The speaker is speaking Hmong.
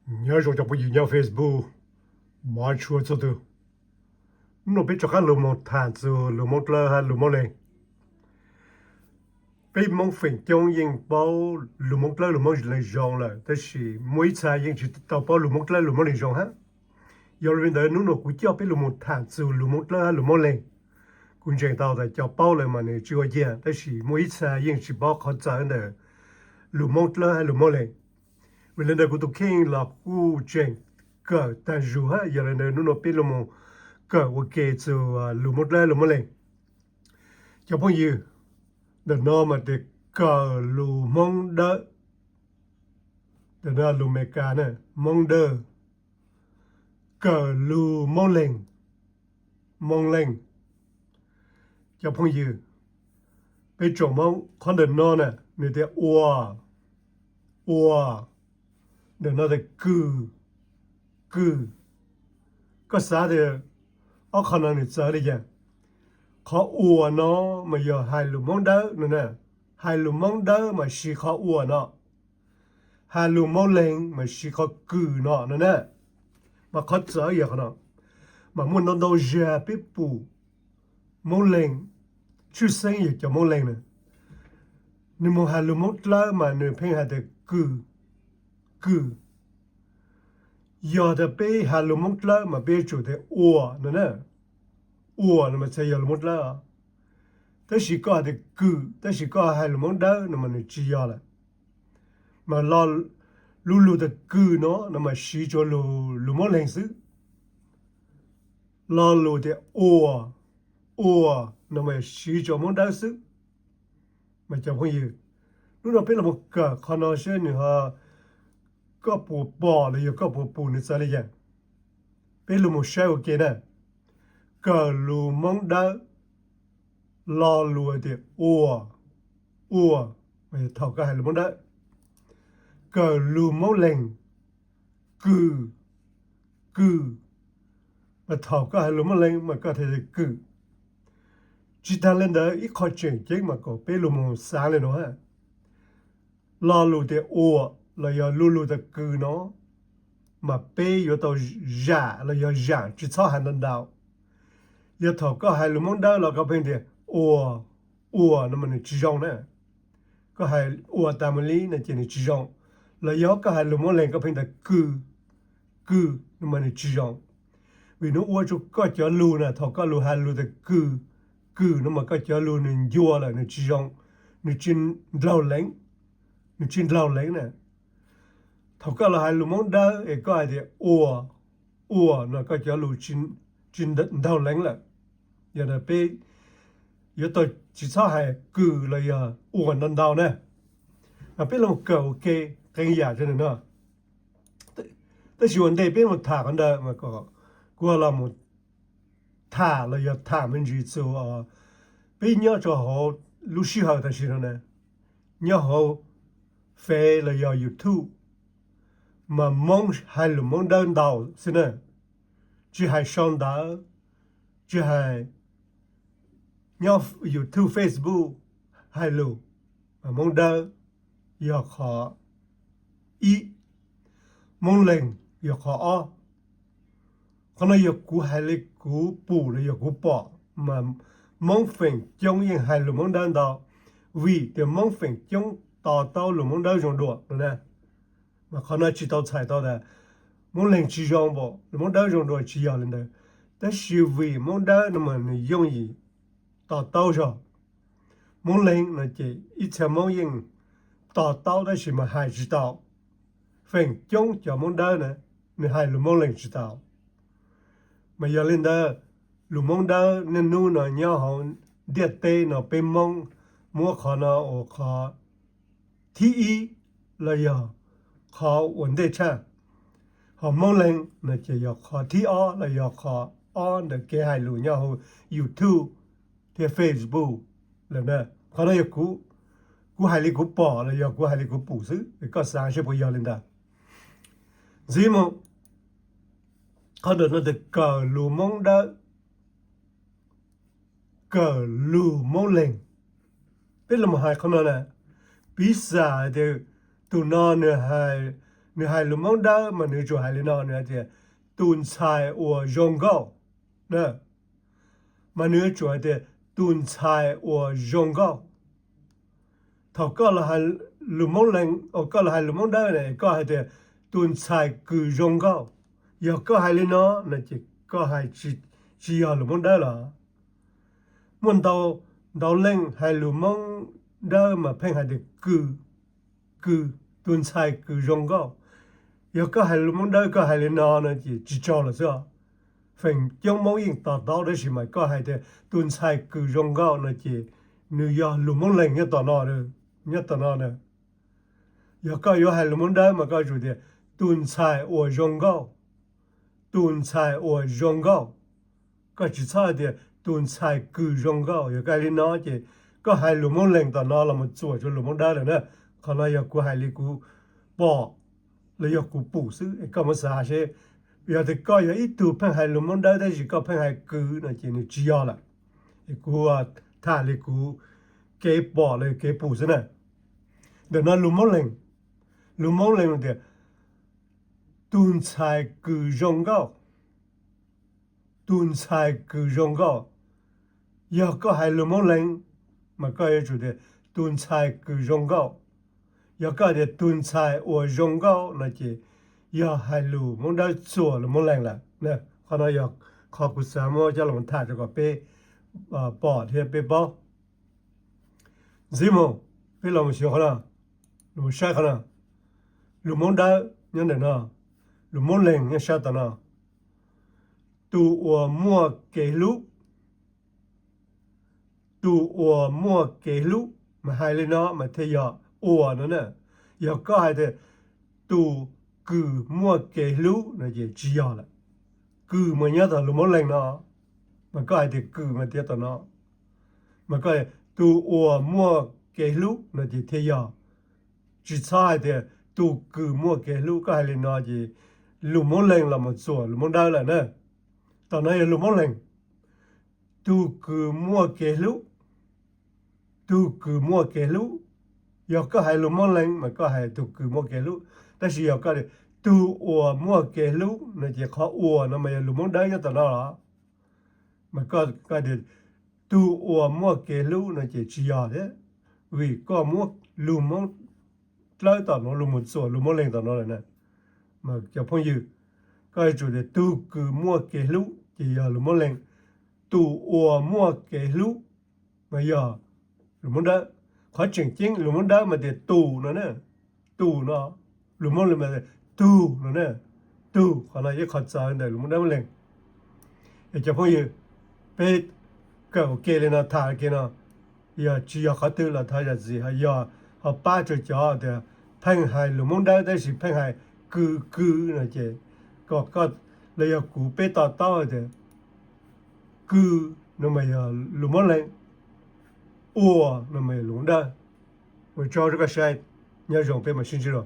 Nyob zoo cov phooj ywg nyob Facebook, mov tshua txhua tus. Hnub no peb rov qab los mus tham txog lus Moob Dawb hab lus Moob Leeg. Peb Moob feem coob yeej paub lus Moob Dawb lus Moob Leeg zoo lawm, tab sis muaj ib txha yeej tsis tau paub lus Moob Dawb lus Moob Leeg zoo hab. Yog li ntawd hnub no kuv coj peb los mus tham txog lus Moob Dawb hab lus Moob Leeg. Kuv ntseeg tau tas cov paub lawm mas nws tsis ua ciaj, tab sis muaj ib txha yeej tsis paub qhov txawv ntawm lus Moob Dawb hab lus Moob Leeg. Vim li ntawd kuv tus kheej los kuj tseem kawm tag zug hab, yog li ntawd hnub no peb los mus kawm ua ke txog lus Moob Dawb lus Moob Leeg. Cov phooj ywg, ntawm no mas tias kawm lus Moob Dawb, ntawm no lus Amelikas na, Moob Dawb, kawm lus Moob Leeg, Moob Leeg. Cov phooj ywg, peb tsoom Moob qhov ntawm no na, nws tias ua, ua, ntawm no tias kws, kws. Koj xav tias ob qho no nws txawv li cas? Qhov ua no mas yog hais lus Moob Dawb no na, hais lus Moob Dawb mas siv qhov ua no, hais lus Moob Leeg mas siv qhov kws no no na. Mas qhov txawv yog qhov no, mas muaj ntau ntau zag peb pum Moob Leeg, tshwj xeeb yog cov Moob Leeg na, nws mus hais lus Moob Dawb mas nws pheej hais tias kws, kws. Yog tias peb hais lus Moob Dawb mas peb yuav tsum tias ua no na, ua no mas txhais yog lus Moob Dawb. Tab sis koj hais tias kws, tab sis koj hais lus Moob Dawb no mas nws tsis yog lawm. Mas lo, lu lug tias kws no no mas siv rua lus Moob Leeg xwb. Lo lus tias ua, ua no mas siv rua Moob Dawb xwb. Mas cov phooj ywg, hnub no peb los kawm qhov no seb nws ho, koj puas pom los yog koj puas pum nws txawv li cas. Peb los mus saib ua ke na. Kawm lus Moob Dawb, lo lus tias ua, ua, mas yog thaum koj hais lus Moob Dawb. Kawm lus Moob Leeg, kws, kws, mas thaum koj hais lus Moob Leeg mas koj thiaj tias kws. Tsis tag li ntawd, ib qho tseem ceeb mas kom peb los mus xav li no hab. Lo lus tias ua los yog lu lug tias kws no mas peb yuav tau zam los yog zam tsis txhob hais ntau ntau. Yog thaum koj hais lus Moob Dawb los koj pheej tias ua, ua no mas nws tsis zoo na. Koj hais ua tas mus li no ces nws tsis zoo. Los yog koj hais lus Moob Leeg koj pheej tias kws, kws no mas nws tsis zoo. Vim nws ua rua koj cov lus na, thaum koj lus hais lus tias kws, kws no mas koj cov lus nws ncua lawm, nws tsis zoo, nws tsis ndlaug leev, nws tsis ndlaug leev na. Thaum koj los hais lus Moob Dawb es koj hais tias ua, ua no koj cov lus tsis ndlaug leev lawm. Yog li peb yuav tau tsis txhob hais kws los yog ua ntau ntau na. Mas peb los kawm ua ke qee yam rau ntawm no. Tab sis ua ntej peb mus tham qhov ntawd mas kuv los mus tham los yog tham me ntsis txug peb nyob rau hauv lub sij hawm tam sim no na, nyob hauv Fev los yog YouTube, mas Moob hais lus Moob Dawb ntau xwb na, tsis hais sau ntawv, tsis hais nyob YouTube, Facebook hais lus Moob Dawb yog qhov ib, Moob Leeg yog qhov ob. Qhov no yog kuv hais li kuv pum los yog kuv pom, mas Moob feem coob yeej hais lus Moob Dawb ntau, vim tias Moob feem coob to taub lus Moob Dawb zoo dua no na. Mas qhov no tsis tau txhais tau tas Moob Leeg tsis zoo, lus Moob Dawb zoo dua, tsis yog li ntawd. Tab sis vim Moob Dawb no mas nws yooj yim to taub zog. Moob Leeg no ces ib txhia Moob yeej to taub tab sis mas hais tsis tau. Feem coob cov Moob Dawb na, nws hais lus Moob Leeg tsis tau. Mas yog li ntawd, lus Moob Dawb niaj hnub no nyob hauv ntiaj teb no peb Moob muab qhov no ua qhov thib ib los yog qhov ua ntej tshaj. Ho Moob Leeg no ces yog qhov thib ob los yog qhov ob ntawm kev hais lus nyob hauv YouTube thiab Facebook lawm na. Qhov no yog kuv, kuv hais li kuv pom los yog kuv hais li kuv pum xwb, koj xav seb puas yog li ntawd. Ntxiv mus, qhov ntawm no tias kawm lus Moob Dawb, kawm lus Moob Leeg. Peb los hais qhov no na, piv xam tias tus no nws hais Nws hais lus Hmoob Dawb mas nws tsuas hais li no, nws hais tias tus ntxhais uas zoo nkauj. Mas nws yuav tsum hais tias tus ntxhais uas zoo nkauj. Thaum koj los hais lus Hmoob Lees, koj los hais lus Hmoob Dawb na, koj hais tias tus ntxhais kws zoo nkauj. Yog koj hais li no no ces koj hais tsis yog lus Hmoob Dawb los. Muaj ntau, ntau leej hais lus Hmoob Dawb mas pheej hais tias kws, kws, tus ntxhais kws zoo nkauj. Yog koj hais lus Hmoob Dawb koj hais li no no ces tsis tsaug lawm xwb. Feem coob Hmoob yeej to taub, tab sis mas koj hais tias tus ntxhais kws zoo nkauj no ces nws yog lus Hmoob Lees nyob tom no, nyob tom no na. Yog koj yuav hais lus Hmoob Dawb mas koj tsum tias tus ntxhais uas zoo nkauj, tus ntxhais uas zoo nkauj. Koj tsis txhob hais tias tus ntxhais kws zoo nkauj. Yog koj hais li no ces koj hais lus Hmoob Lees tom no los mus txuam rau lus Hmoob Dawb lawm na. Qhov no yog kuv hais li kuv pom, los yog kuv pum xwb es koj mus xav seb. Yog tias koj yog ib tug pheej hais lus Hmoob Dawb tab sis koj pheej hais kws no ces nws tsis yog lawm. Es kuv tham li kuv kev pom los kev pum xwb na. Ntawm no lus Hmoob Lees, lus Hmoob Lees tias tus ntxhais kws zoo nkauj, tus ntxhais kws zoo nkauj. Yog koj hais lus Hmoob Lees mas koj yuav tsum tias tus ntxhais kws zoo nkauj. Yog koj tias tus ntxhais uas zoo nkauj no ces yog hais lus Hmoob Dawb txuam lus Hmoob Lees lawm. Qhov no yog qhov kuv xav muab coj los tham rau kom peb pom thiab peb paub. Ntxiv mus, peb los mus xyuas qhov no, los mus saib qhov no. Lus Hmoob Dawb nyob ntawm no, lus Hmoob Lees nyob sab tom no. Tus uas muaj kev hlub, tus uas muaj kev hlub, mas hais li no mas thiaj yog uas no na. Yog koj hais tias tus kws muaj kev hlub no ces tsis yog lawm. Kws mas nyob tom lus Hmoob Lees no, mas koj hais tias kws mas tias tom no, mas koj tus uas muaj kev hlub no ces thiaj yog. Tsis txhob hais tias tus kws muaj kev hlub, koj hais li no ces lus Hmoob Lees los mus txuam lus Hmoob Dawb lawm na. Tom no yog lus Hmoob Lees, tus kws muaj kev hlub, tus kws muaj kev hlub. Yog koj hais lus Hmoob Lees mas koj hais tus kws muaj kev hlub, tab sis yog koj tias tus uas muaj kev hlub no ces qhov uas no mas yog lus Hmoob Dawb nyob tom no los. Mas koj tias tus uas muaj kev hlub no ces tsis yog thiab, vim koj muab lus Hmoob Dawb tom no los mus txuam lus Hmoob Lees tom no lawm na. Mas cov phooj ywg, koj yuav tsum tias tus kws muaj kev hlub ces yog lus Hmoob Lees, tus uas muaj kev hlub mas yog lus Hmoob Dawb. Qhov tseem ceeb lus Hmoob Dawb mas tias tus no na, tus no, lus Hmoob Lees mas tias tug no na, tug. Qhov no yog qhov txawv ntawm lus Hmoob Dawb Hmoob Lees. Es cov phooj ywg, peb kawm ua ke li no, tham ua ke no, yog tsis yog qhov twg los thov zam txim, ho yog ho pab rau cov tias pheej hais lus Hmoob Dawb tab sis pheej hais kws kws no ces kom koj los yog kuv peb to taub tias kws no mas yog lus Hmoob Lees, uas no mas yog lus Hmoob Dawb. Ua tsaug rau koj saib, nyob zoo peb mam sib ntsib dua.